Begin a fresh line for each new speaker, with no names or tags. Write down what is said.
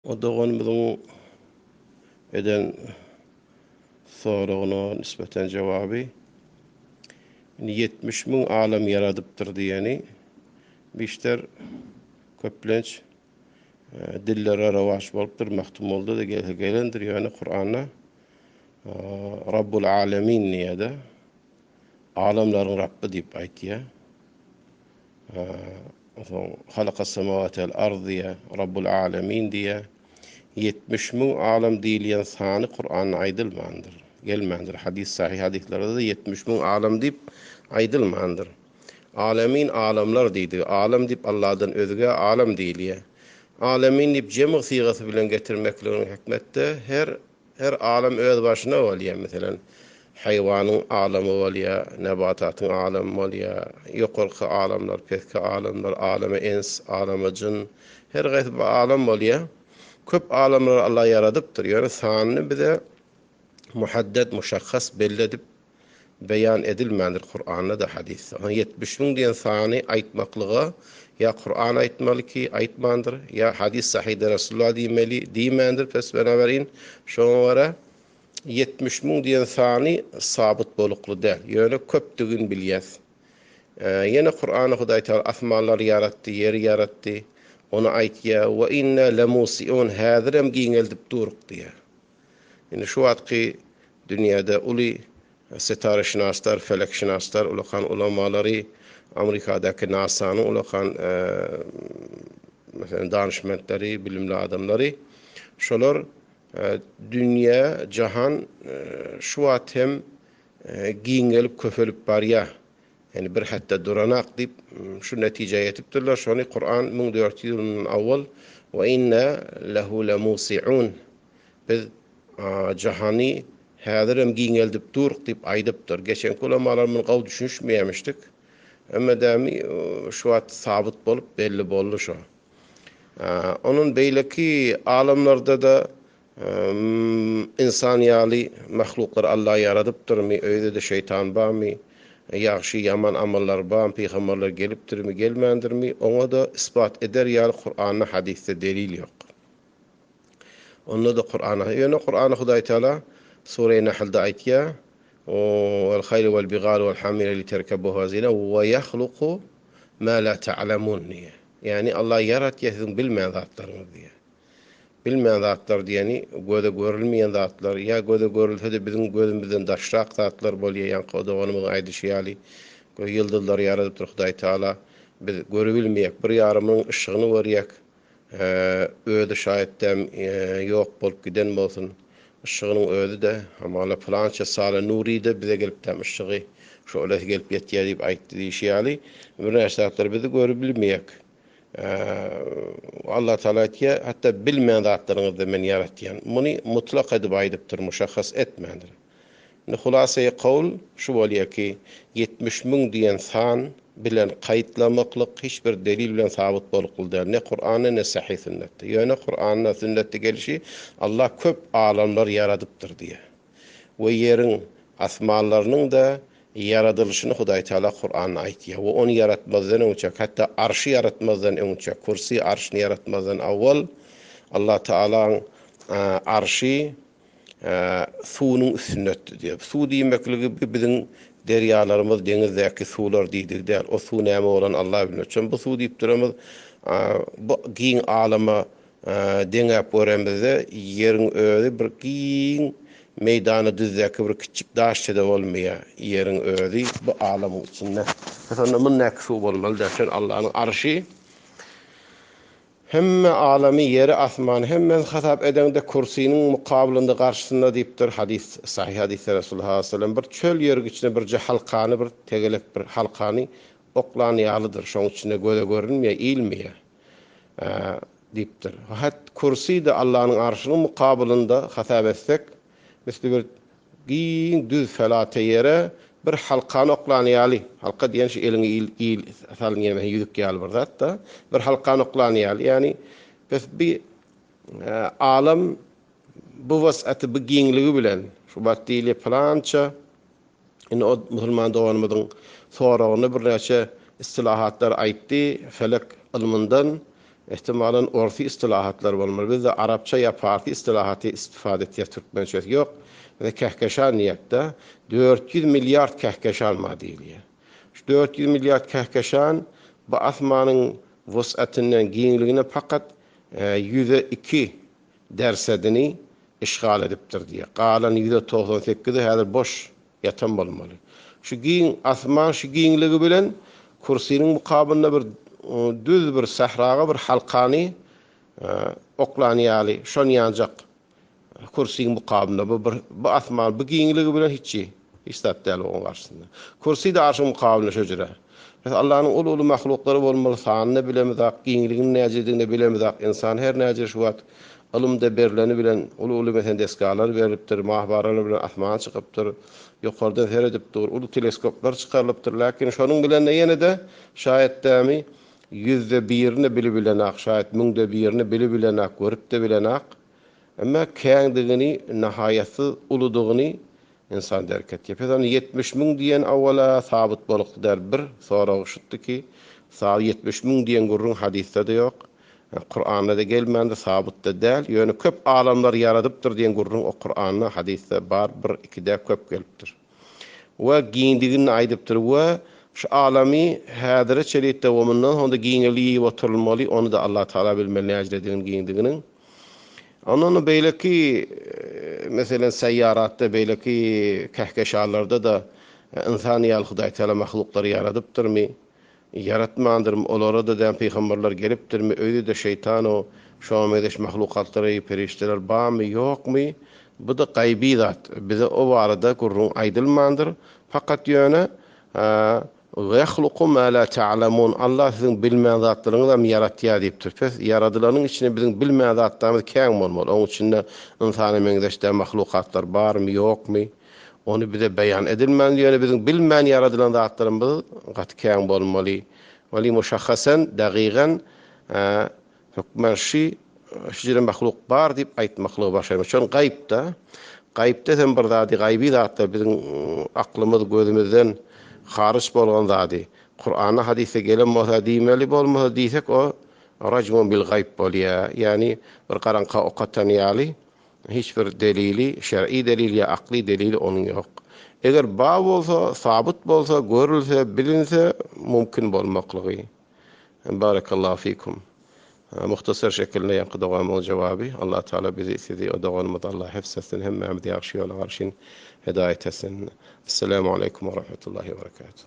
O doganymyzyň eden soragyna nisbeten jogaby, Indi 70 müň alem ýaradypdyr diýeni bişter köplenç e, dillere rowaç bolupdyr, Magtymgulyda-da gelse gelendir, ýöne Kuranda e, Rabbul Alemin diýýär-de, alamlaryň Rabby diýip aýtýar. Onsoň Halakas semawati wal ard diýýär, Rabbul alemin diýýär. 70 müň alam diýilýän sany Kuranda aýdylmandyr, gelmändir. Hadys sahyh hadyslarda-da 70 müň alam diýip aýdylmandyr. Alemin alamlar diýdigi. Alam diýip Allahdan özge alam diýilýär. Alemin diýip jemg sygasy bilen getirmekliginiň hikmetde her Her alem öz başyna bolýar. Meselem, haýwanyň alamy bolýar, nebatatyň alamy bolýar, ýokarky alamlar, peski alamlar, alamy ens, alamy jyn, her haýsy bir alam bolýar. Köp alamlary Allah ýaradypdyr, ýöne sanyny bize muhadded, muşahhas belli edip beýan edilmändir Kuranda-da hadysda. Onuň 70 müň diýen sany aýtmaklyga ýa Kuran aýtmaly ki, aýtmandyr, ýa hadys sahyda Resulullah diýmeli, diýmändir, pes benaberin şoňa görä 70 müň diýen sany sabyt bolukly däl. Ýöne köpdügini bilýäs. Ýene Kuranda Hudaý Tagala asmanlary ýaratdy, ýeri ýaratdy. Ony aýtýar, Wa inna lemusiun häzirem giňeldip duruk diýýär. Indi şu wagtky dünýäde uly setareşynaslar, felekşynaslar, ulakan ulamalary, Amrikadaky NASA-nyň ulakan meselem danyşmentleri, bilimli adamlary şolar dünýä, jahan şu wagt hem giňelip, köpelip barýar. Ýani bir hetde duranak diýip şu netijä ýetipdirler. Şony Kuran 1400 ýyl mundan awwal we inna lehu lemusiun Biz jahany häzirem giňeldip duruk diýip aýdypdyr. Geçenki ulamalar muny gowy düşünişmeýämişdik. Emma dämi şu wagt sabyt bolup belli boldy şo. Ondan beýleki alamlarda-da ynsan ýaly mahluklar Allah ýaradypdyrmy, öýde-de şeýtan barmy, ýagşy, ýaman amallar barmy, pygamberler gelipdirmi, gelmändirmi, oňa-da isbat eder ýaly Kuranda, hadysda delil ýok. Onda-da Kurana, ýöne Kurana Hudaý Teala Sure-i Nahlda aýtýar, Wal haýli wal bigal wal hamira literkebuha zina we ýahluku ma la ta'lamun diýýär. Ýagny Allah ýaratýar siziň bilmeýän zatlaryňyzy diýýär. Bilmeýän zatlar diýeni göze görülmeýän zatlar, ýa göze görülse-de biziň gözümizden daşrak zatlar bolýar, ýaňky o doganymyzyň aýdyşy ýaly, ýyldyzlary ýaradypdyr Hudaý Teala, biz görübilmeýäk, bir ýarymynyň yşygyny görýäk, Özi şaýat däm ýok bolup giden bolsun. Yşygynyň özi-de, hamala pylança sala Nury-da bize gelip däm yşygy şolesi gelip ýetýär diýip aýtdy diýşi ýaly, birnäçe zatlary biz görübilmeýäk. Allah Taala aýtýar, hatda bilmeýän zatlaryňyzy-da men ýaratýan. Muny mutlak edip aýdypdyr, muşahhas etmändir. Indi hulasaýy kawl şu bolýar ki, 70 müň diýen san bilen kaýytlamaklyk hiç bir delil bilen sabyt bolukly däl, ne Kuranda, ne sahyh sünnetde. Ýöne Kuranda, sünnetde gelşi Allah köp alamlar ýaradypdyr diýýär. We ýeriň, asmanlarynyň-da ýaradylyşyny Hudaý Tagala Kuranda aýtýar. We ony ýaratmazdan öňçäk, hatda arşy ýaratmazdan öňçäk, kürsi arşyny ýaratmazdan awwal Allah Tagalaň arşy Suwunyň üstündetdi diýip. Suw diýmekligi bu biziň derýalarymyz, deňizdäki suwlar diýdigi däl. O suw näme bolan Allah bilmez. Çün bu suw diýip duramyz, bu giň alama deňäp göremizde ýeriň özi bir giň meýdana düzdäki bir kiçjik daşça-da bolmaýar. Ýeriň özi bu alamyň içinde. Onda mundäki suw bolmaly däl. Çün Allanyň arşy Hemme alamy, ýeri, asmany hemmesini hasap edeňde kürsiniň mukabylynda, garşysynda diýipdir, hadys, sahyh hadysda Resulullah sallallahu aleýhi we sellem bir çöl ýeriň içine birje halkany, bir tegelek bir halkany oklan ýalydyr, şoň içinde göze görünmeýär, ilmeýär diýipdir. Hat kürsi-de Allanyň arşynyň mukabylynda hasap etsek, misli bir Giň düz felate ýere bir halkany oklan ýaly, halka diýen şu eliňe il il salynýan meselem ýüzük ýaly bir zat-da, bir halkany oklan ýaly, ýagny bes bi alam bu wasaty bu giňligi bilen şu wagt diýilýär pylança indi o musulman doganymyzyň soragyna birnäçe istilahatlar aýtdy felek ylmyndan. Ehtimalan orsi istilahatlar bolmaly. Bizde arapça ýa parsy istilahaty istifade etýäs türkmençesi ýok. Bize kehkeşan diýýäkde. 400 milliard kehkeşan bar diýilýär. Şu 400 milliard kehkeşan bu asmanyň wusatinden, giňliginden pakat ýüze iki dersedini işgal edipdir diýýär. Galan ýüze 98-i häzir boş ýatan bolmaly. Şu giň asman şu giňligi bilen kürsiniň mukabynda bir düz bir sähraga bir halkany oklan ýaly şon ýanjak kürsiň mukabynda bu bir bu asman bu giňligi bilen hiçi hiç zat däl oň garşysynda. Kürsi-de arşyň mukabynda şöjre. Biz Allanyň uly-uly mahluklary bolmaly sanyny bilemizak, giňligini näjedigini bilemizak. Ynsan her näce şu wagt ylymda berleni bilen uly-uly meselen desgalar berlipdir, mahwaralar bilen asmana çykypdyr, ýokardan seredip dur, uly teleskoplar çykarylypdyr. Läkin şonuň bilen-de ýene-de şaýat dämi ýüzde birini bilibilenak, şaýat müňde birini bilibilenak, görüp-de bilenak. Emma käňdigini, nahaýatsyz uludygyny Ynsan derk etýär. Pes ony 70 müň diýen awala sabyt bolukdy däl bir soragy şutdy ki, sa 70 müň diýen gürrüň hadysda-da ýok, Kuranda-da gelmändir, sabyt-da däl, ýöne köp alamlar ýaradypdyr diýen gürrüň o Kuranda, hadysda bar, bir, iki däl köp gelipdir. We giňdigini aýdypdyr we şu alamy häzire çenli dowamyndan soň-da giňelýip oturylmaly, ony-da Allah Tagala bilmeli näjiredigini giňdiginiň. Ondan beýleki, meselem, seýýaratda, beýleki kehkeşanlarda-da ynsan ýaly Hudaý Teala mahluklary ýaradypdyrmy? Ýaratmandyrmy? Olara-da däm pygamberler gelipdirmi? Öýde-de şeýtan-u şoňa meňzeş mahlukatlary, perişdeler barmy, ýokmy? Bu-da gaýby zat. Bize o barada gürrüň aýdylmandyr. Fakat ýöne Ýahluku ma la ta'lamun, Allah siziň bilmän zatlaryňyzam ýaratýar diýipdir. Pes, ýaradylanyň içinde biziň bilmän zatlarymyz kän bolmaly. Oň içinde ynsana meňzeş däl mahlukatlar barmy, ýokmy? Ony bize beýan edilmän, ýöne biziň bilmän ýaradylan zatlarymyz gaty kän bolmaly. Weli muşahhasen, dagygan, Hökman şy, şu jere mahluk bar diýip aýtmaklygy başarmak. Şon gaýypda, gaýypda sen bir zady, gaýyby zatlar biziň aklymyz, gözümizden haryç bolgan zady. Kuranda, hadysda gelen bolsa diýmeli, bolmasa diýsek o rajmun bil gaýyp bolýar. Ýagny bir garaňka ok atan ýaly hiç bir delili, şer'i delil ýa akly delili onuň ýok. Eger bar bolsa, sabyt bolsa, görülse, bilinse mümkin bolmaklygy. Barakallahu fikum. Muhtasar şekilinde ýaňky dogamyň jogaby. Allah Teala bizi, sizi, o doganymyzy Allah hefz etsin, hemmämizi ýagşy ýola garşyn hidaýat etsin. Esselamu aleýkum we rahmetullahi we berekatuh.